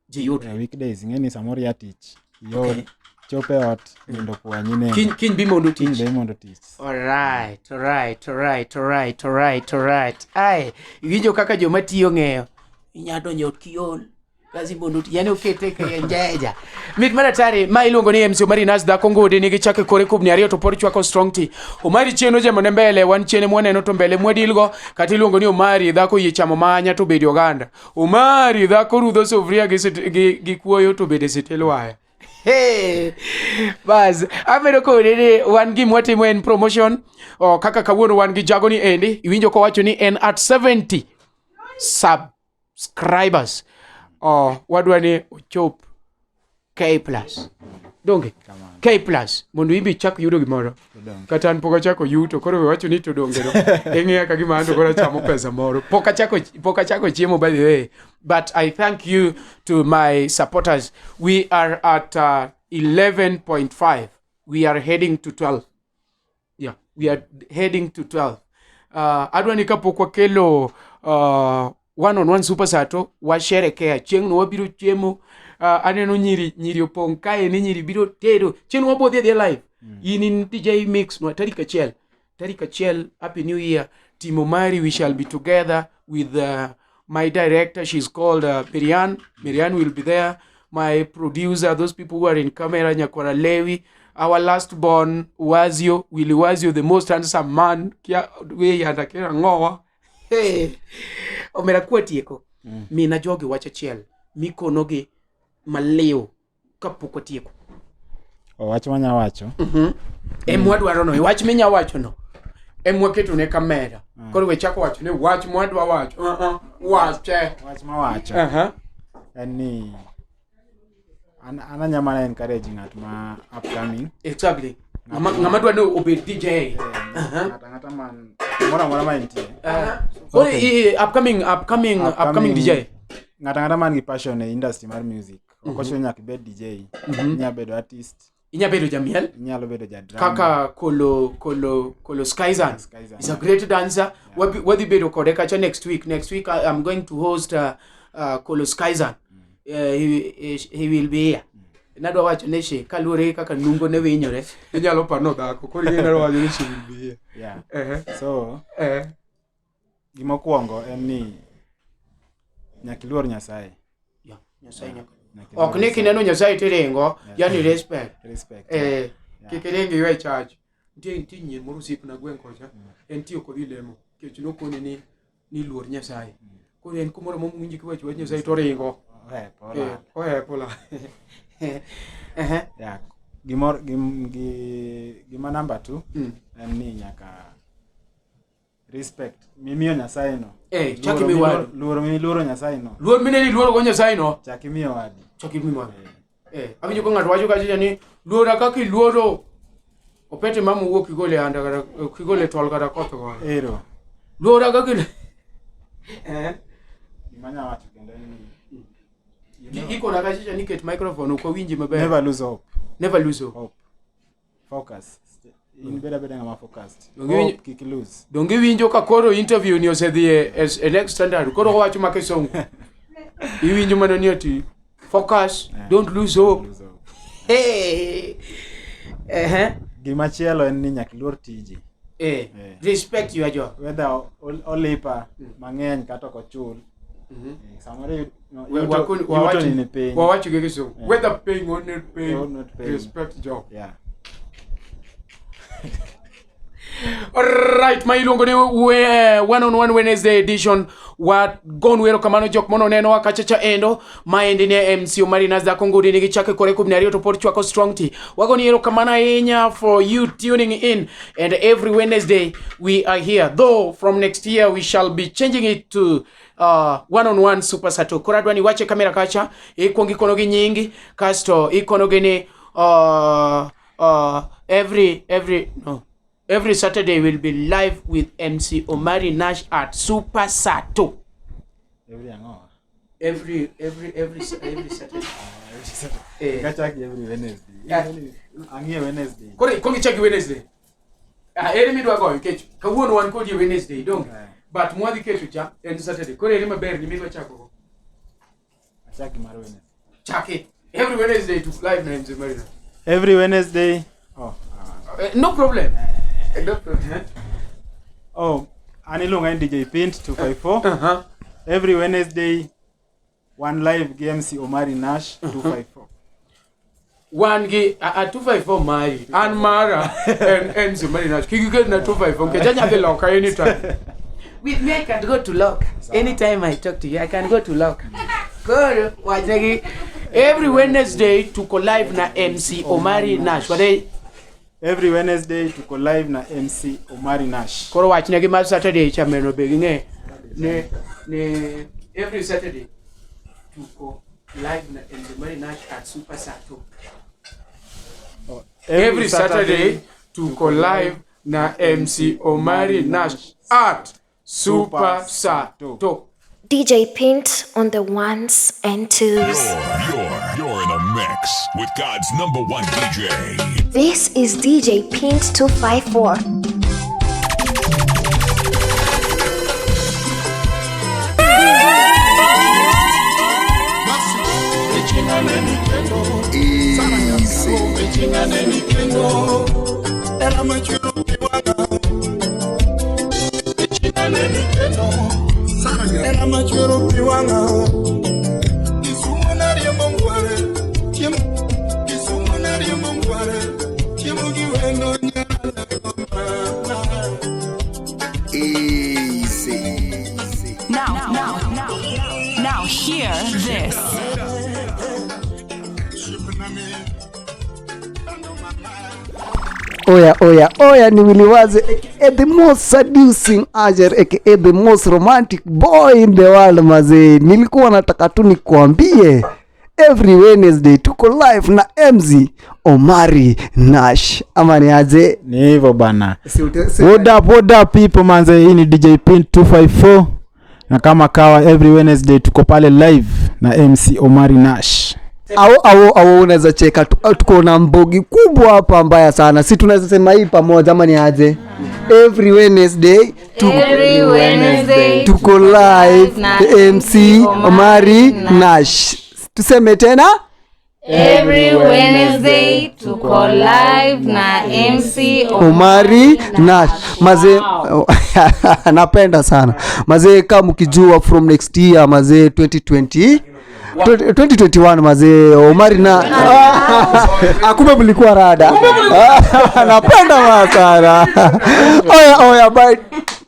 [SPEAKER 1] Ji yudre.
[SPEAKER 7] Weekdays ng'eny ni samoro ya tich. Iol, chope ot, nindo kwanyi neno.
[SPEAKER 1] Kiny bi mondo tich.
[SPEAKER 7] Kiny bi mondo tich.
[SPEAKER 1] All right, all right, all right, all right, all right, all right. Ai, iwinjo kaka joma tiyo ng'eyo. Inya donjo ot kiol. Kazi mondo ti, yani okete ka njeja. Mit mar atari, ma iluongo ni MC Omari Nash dhako ngode nigi chake kore kubni 2 to pod chwako strong tea. Omari chien ojemo ne mbele, wan chien mwaneno to mbele mwadilgo, kata iluongo ni Omari dhako yie chamo manya to bedi oganda. Omari dhako rudho sufuria gi kuoyo to bede sitel waya. Hey, bas, amedo kode ni wan gima watimo en promotion. O, kaka kawuono wan gi jago ni endi, iwinjo kowacho ni en at 70 subscribers. O, wadwa ni ochop K plus. Donge? K plus. Mondo imbe ichak yudo gimoro. Kata an pok achako yuto, koro we wacho ni to donge no. Ing'iya ka gima an to koro achamo pesa moro. Pok achako chiemo by the way. But I thank you to my supporters. We are at 11.5. We are heading to 12. Yeah, we are heading to 12. Adwa ni kapok wakelo one on one super sato washerekea. Chieng' no wabiro chiemo. Aneno nyiri opong' kae ni nyiri biro tedo. Chieng' no wabodhi adhiya live. In in DJ mix no tarik achiel. Tarik achiel, Happy New Year. Timo Mari, we shall be together with My director, she's called Mirian. Mirian will be there. My producer, those people who are in camera, Nyakwara Lewi. Our last born, Wazio, Willy Wazio, the most handsome man. Kia, we yanda kira ngowa. Hey. Omera kwa tieko. Mina jogi wach achiel. Mikonogi maliw kapok watieko.
[SPEAKER 7] Wach manya wacho.
[SPEAKER 1] Emwadwaro no, wach minya wacho no. Emwaketo ne kamera. Koro we chako wacho ni wach mwadwa wacho. Wache.
[SPEAKER 7] Wach mawacho. En ni an anya mana encourage ng'at ma upcoming.
[SPEAKER 1] Exactly. Ng'ama dwa ni obed DJ.
[SPEAKER 7] Ng'ata man moro amora ma entie.
[SPEAKER 1] Koro upcoming DJ.
[SPEAKER 7] Ng'ata ng'ata man gi passion e industry mar music. Ok ochuno nyaka ibed DJ. Inyalo bedo artist.
[SPEAKER 1] Inyalo bedo jamiel.
[SPEAKER 7] Inyalo bedo ja drama.
[SPEAKER 1] Kaka Kolo Skyzan. He's a great dancer. Wadhi bedo kode kacha next week. Next week I'm going to host Kolo Skyzan. He will be here. Nadwa wacho ne she kaluwore kaka nungo ne winyore. Inyalo paro dhako. Koro ing'e nadwa wacho ni she will be here.
[SPEAKER 7] Yeah. So gimokwongo en ni nyaka iluor Nyasaye.
[SPEAKER 1] Yeah, Nyasaye nyaka. Ok ni kineno Nyasaye tiringo, yani respect.
[SPEAKER 7] Respect.
[SPEAKER 1] Kik iring iwe church. Nitie nyien moro osiepna gweng' kocha. En tiyo kod lemo. Nikech nokone ni luor Nyasaye. Koro en kumoro mowinjo kiwacho wach Nyasaye to oringo. Ohepo la.
[SPEAKER 7] Yeah. Gima number 2 en ni nyaka respect mimiyo Nyasaye no.
[SPEAKER 1] Chak imiyo wadu.
[SPEAKER 7] Luoro miluoro Nyasaye no.
[SPEAKER 1] Luor mineni iluoro go Nyasaye no.
[SPEAKER 7] Chak imiyo wadu.
[SPEAKER 1] Chak imiyo wadu. Awinjo ka ng'ato wacho kacha ni luora kaka iluoro opete mama wuok kigole anda kata kigole tol kata koth goyo.
[SPEAKER 7] Ero.
[SPEAKER 1] Luora kaka
[SPEAKER 7] Gima nya wacho kendo en ni
[SPEAKER 1] ikona kacha ni ket microphone ok wawinji maber.
[SPEAKER 7] Never lose hope.
[SPEAKER 1] Never lose hope.
[SPEAKER 7] Focus. In beda beda ng'ama focused. Hope kik lose.
[SPEAKER 1] Donge iwinjo ka koro interview ni osedhi e next standard. Koro owacho ma kisungu. Iwinjo mana ni ati focus, don't lose hope. Hey.
[SPEAKER 7] Gimachielo en ni nyaka iluor tiji.
[SPEAKER 1] Respect your job.
[SPEAKER 7] Whether olipa mang'eny kata ok ochul. Samoro yuto ni piny.
[SPEAKER 1] Wawacho gi kisungu. Whether paying or not paying, respect job.
[SPEAKER 7] Yeah.
[SPEAKER 1] Alright, ma iluongo ni one on one Wednesday edition. Wagon wero kamano jok mono neno kacha cha endo. Maendi ne MC Omari Nash dhako ngudi nigi chake kore kubni ariyo to pod chwako strong tea. Wagoni ero kamano ahinya for you tuning in, and every Wednesday we are here. Though from next year we shall be changing it to one on one Super Sato. Koro adwa ni wache kamera kacha, ikuongo ikono gi nyingi, kasto ikono gi ni every Saturday will be live with MC Omari Nash at Super Sato.
[SPEAKER 7] Every
[SPEAKER 1] Every Saturday.
[SPEAKER 7] Kachaki every Wednesday. Ang'ie Wednesday.
[SPEAKER 1] Koro ichaki Wednesday. Ere midwa goyo nikech kawuono wan kodi Wednesday dong. But mwadhi keto cha en Saturday. Koro ere maber ni midwa chako go.
[SPEAKER 7] Achaki mar Wednesday.
[SPEAKER 1] Chaki. Every Wednesday to live na MC Omari Nash.
[SPEAKER 7] Every Wednesday. Oh.
[SPEAKER 1] No problem. No problem.
[SPEAKER 7] Oh, an iluonga ni DJ Pint 254. Every Wednesday, one live gi MC Omari Nash 254.
[SPEAKER 1] One gi a 254 mari. An mara en MC Omari Nash. Kik iket na 254 nikech anyalo dhi loka anytime. With me I can go to loka. Anytime I talk to you I can go to loka. Koro wachnegi every Wednesday tuko live na MC Omari Nash. Wade
[SPEAKER 7] Every Wednesday tuko live na MC Omari Nash.
[SPEAKER 1] Koro wachnegi mar Saturday cha meno be ging'e ne every Saturday tuko live na MC Omari Nash at Super Sato. Every Saturday tuko live na MC Omari Nash at Super Sato.
[SPEAKER 4] DJ Pint on the ones and twos.
[SPEAKER 5] You're in the mix with God's number one DJ.
[SPEAKER 4] This is DJ Pint 254.
[SPEAKER 9] Easy.
[SPEAKER 5] Easy.
[SPEAKER 9] Now hear this.
[SPEAKER 2] Oya, oya, oya, ni Willy Waze, aka the most seducing Ajer, aka the most romantic boy in the world mazee. Nilikuwa nataka tu nikuambie every Wednesday tuko live na MC Omari Nash. Ama ni aje?
[SPEAKER 7] Ni hivyo bana.
[SPEAKER 2] Si ute- si-
[SPEAKER 7] What up people manze, hii ni DJ Pin 254 na kama kawa every Wednesday tuko pale live na MC Omari Nash.
[SPEAKER 2] Au unaweza cheka tuko na mbogi kubwa hapa mbaya sana. Si tunaweza sema hii pamoja ama ni aje? Every Wednesday
[SPEAKER 10] Every Wednesday
[SPEAKER 2] tuko live
[SPEAKER 10] na
[SPEAKER 2] MC Omari Nash. Tuseme tena?
[SPEAKER 10] Every Wednesday tuko live na MC
[SPEAKER 2] Omari Nash. Mazee, napenda sana. Mazee, kama mkijua from next year mazee 2020 2021 mazee Omari na akumbe mlikuwa rada. Napenda sana. Oya, oya, bye.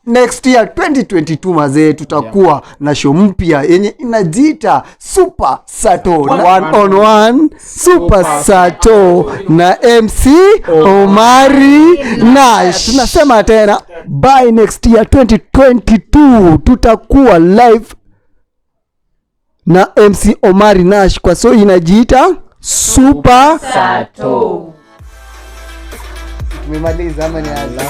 [SPEAKER 2] Next year 2022 mazee tutakuwa na show mpya yenye inajiita Super Sato 1 on 1 Super Sato na MC Omari Nash. Tunasema tena by next year 2022 tutakuwa live na MC Omari Nash kwa so inajiita Super
[SPEAKER 10] Sato.
[SPEAKER 2] Tumemaliza ama ni aje?